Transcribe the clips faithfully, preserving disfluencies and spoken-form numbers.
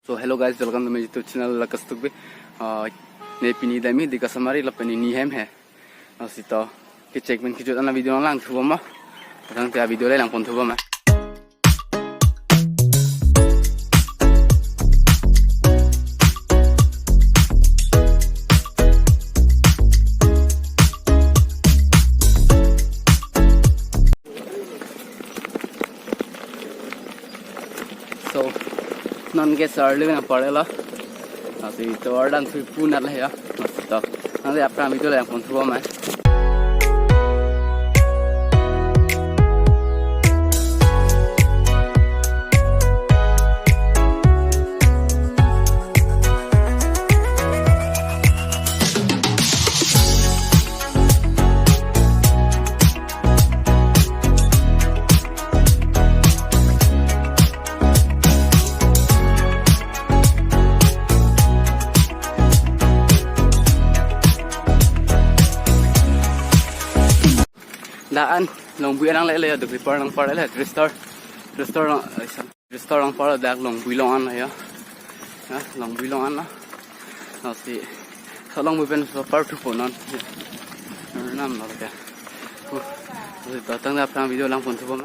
So hello guys, welcome to my YouTube channel Lakas Tukbi. Uh, ne pini dami di Kasamari lapen pini hem he. Uh, sita kecheng pen kejut an avideo langthu bom ma. Tangte avideo le langponthu bom ma. So, non ke sarli na pare la. Asi to ardan sui punat la ya. To. Nanti aphrang avideo langponthu bom ma. Dak an Longbui arang le le ya, dukri par nang par le, restore, restore nang, eh, restore nang par dak Longbui along an ya. Ya, Longbui along an na. Nasi, so Longbui pen so par thupo non. Ya. Nam na ya. Uh, nasi datang dak aphrang avideo langponthu bom.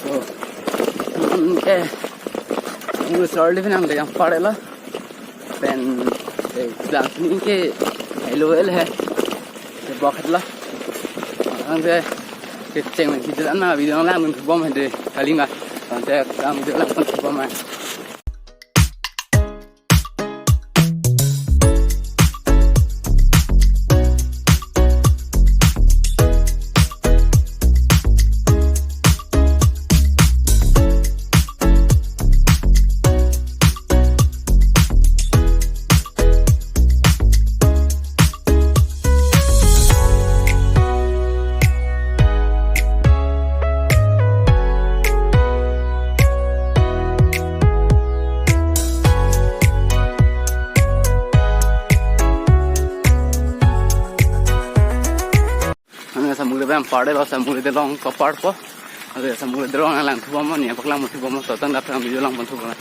So, mm, eh, nang sarli pen nang le yang pare la. Pen, eh, lang ni ke hello el he. Se bok het la. Ang se, kecheng pen kejut an avideo langponthu bom he de, kali ma. Tangte, avideo langponthu bom ma. Ano samung le bang pare lo, samung le delong kapar po. Ano samung le delong langthu bom ni, apak langthu bom, to tang dak aphrang avideo langponthu bom.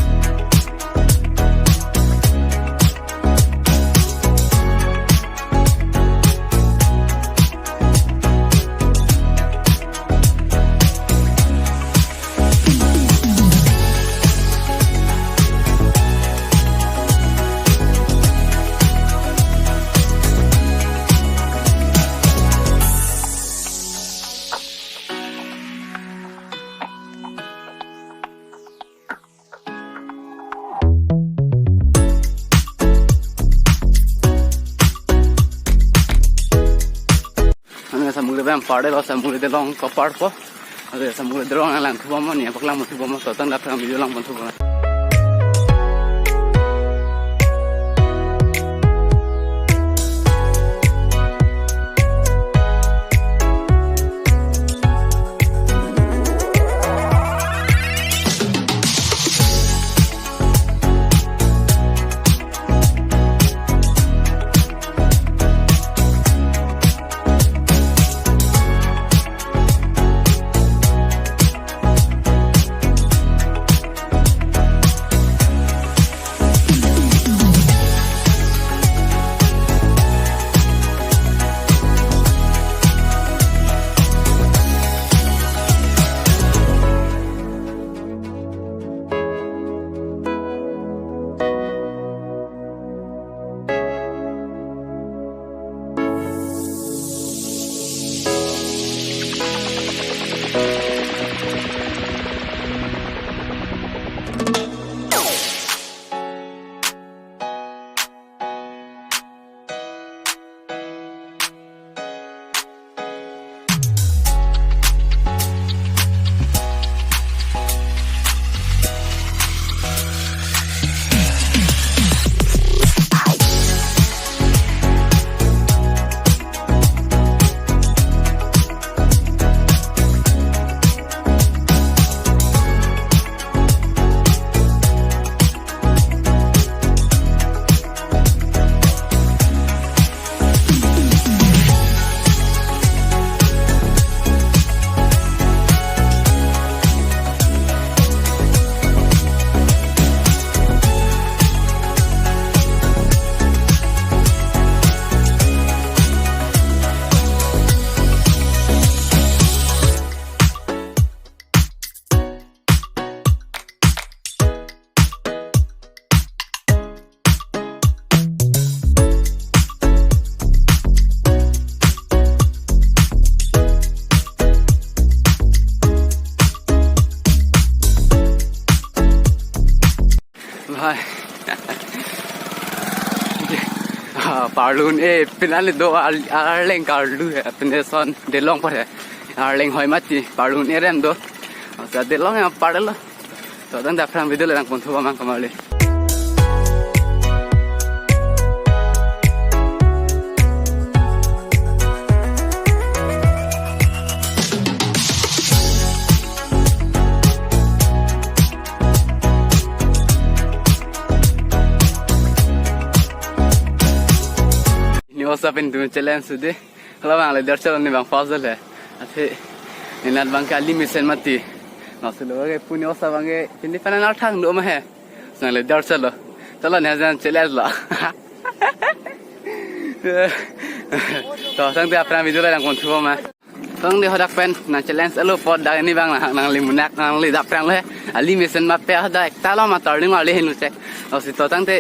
Ano samung le bang pare lo, samung le delong kapar po. Ano samung le delong langthu bom ni, apak langthu bom, to tang dak aphrang avideo langponthu bom. Parlun e, pinali do ar-, arleng karlu he, pine son delong apor he. Arleng hoi mati, parlun e rem do. Asa delong ya parlo. To tangte aphrang video le langpon thupo ma kamarli. Ni osa pen tu challenge sude. Kalau bang le der challenge ni bang puzzle he. Athe, ni nat bang ke ali mesen mati. Nasi lo ke puni osa bang ke, pini panan al thang do ma he. Sang le der challenge. Challenge ni hajan challenge lo. To, tangte aphrang video le langpon thupo ma. Tangte hadak pen, nang challenge alo apot dak ni bang nang, nangli munak, nangli dap prang lo he. Ali mesen ma pe hadak ekta lo ma turning lo ali henu che. Osi to tangte,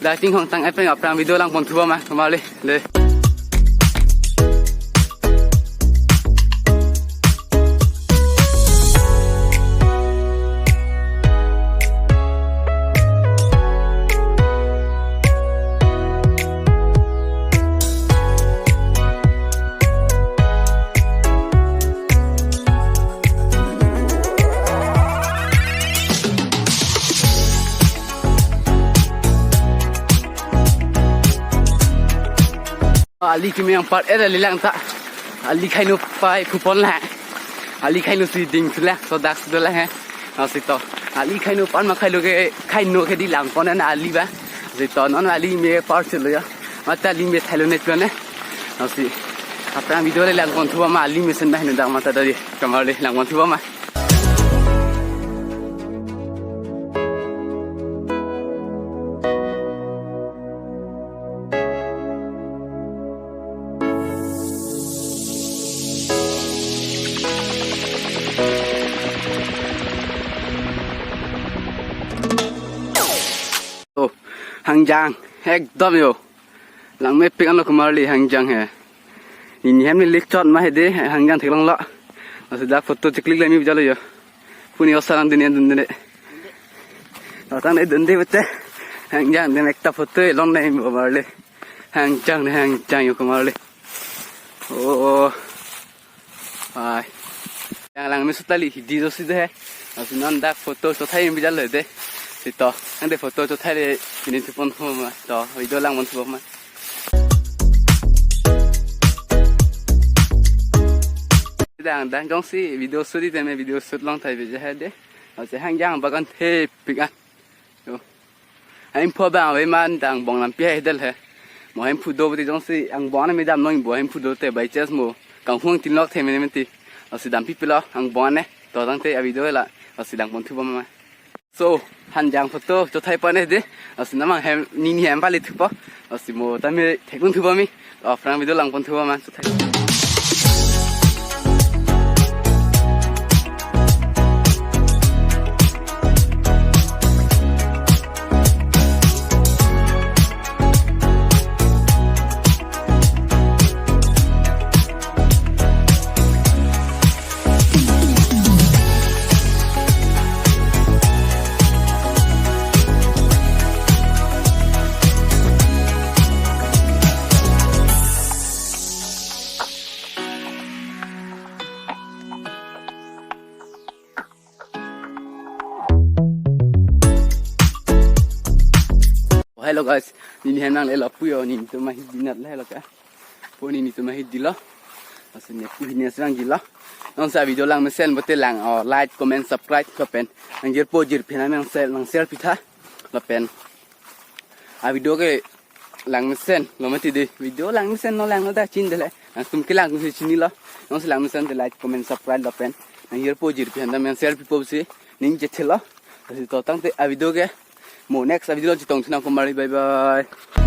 dak chinghong tang epeng aphrang video langpon thupo ma, kamarli. De. Ali kimi yang part eh, ali lang ta. Ali khainu pai kupon la. Ali khainu si ding sila, so dak si dola he. Nasi to. Ali khainu pan ma khailu ke, khainu ke di langpon na ali ba. Si to non ali me part chelo ya. Mata ali me thailo ne chone. Nasi. Aphrang video le langpon thupo ma ali mesen ba henu dak mata dari. Kamarli langpon thupo ma. Oh, hangjang, ekdom yo. Langmepik anlo kamarli hangjang he. Nini hem ni likchot ma he de, hangjang theklong lo. Nasi dak photo cheklik le mi bijalo yo. Puni osa lang dun dun de. Datang de dun de bete. Hangjang de ekta photo long ne mi kamarli. Hangjang de hangjang yo kamarli. Oh, oh. Ai. Yang langme sutali hidi do si de he. Nasi non dak photo chothai mi bijalo de. Si to. Ang de photo chothai le ini thupon ho ma. To, video langpon thupo ma. Dang, dang jongsi video shoot tame video shoot long thai beje he de. Ase hangjang bagan thepik an. Yo. Hemphu bang ave man dang bong lampi he del he. Mo hemphu do beti jongsi angbong ne me dam nong bo hemphu do te by chance mo. Kang huang tin lok the me ne menti. Ase dampi pilo angbong ne. To tangte a video la. Ase langpon thupo ma. So, hangjang photo chothai pon eh de. Ase namang hem, nini hem pali thupo. Ase mo tame thekpon thupo mi. Aphrang video langpon thupo ma chothai. Hello guys, nini hem nanglelo pu yo, nini to ma hidi nat le lo ka. Po nini to ma hidi lo. Ase ne pu hini asrang gilo. Nonsi a video langmesen bote lang, oh, like, comment, subscribe lapen nangjirpo jirpi nang share, nang share pitha. Lapen a video ke langmesen lo mati de. Video langmesen lo lang lo ta chin de le. Nangtum ke lang si chinilo. Nonsi langmesen te like, comment, subscribe lapen nangjirpo jirpi nang share pipo si ning chethelo. Ase to tangte a video ke mo next a video lo chetong thunang kamarli, bye bye.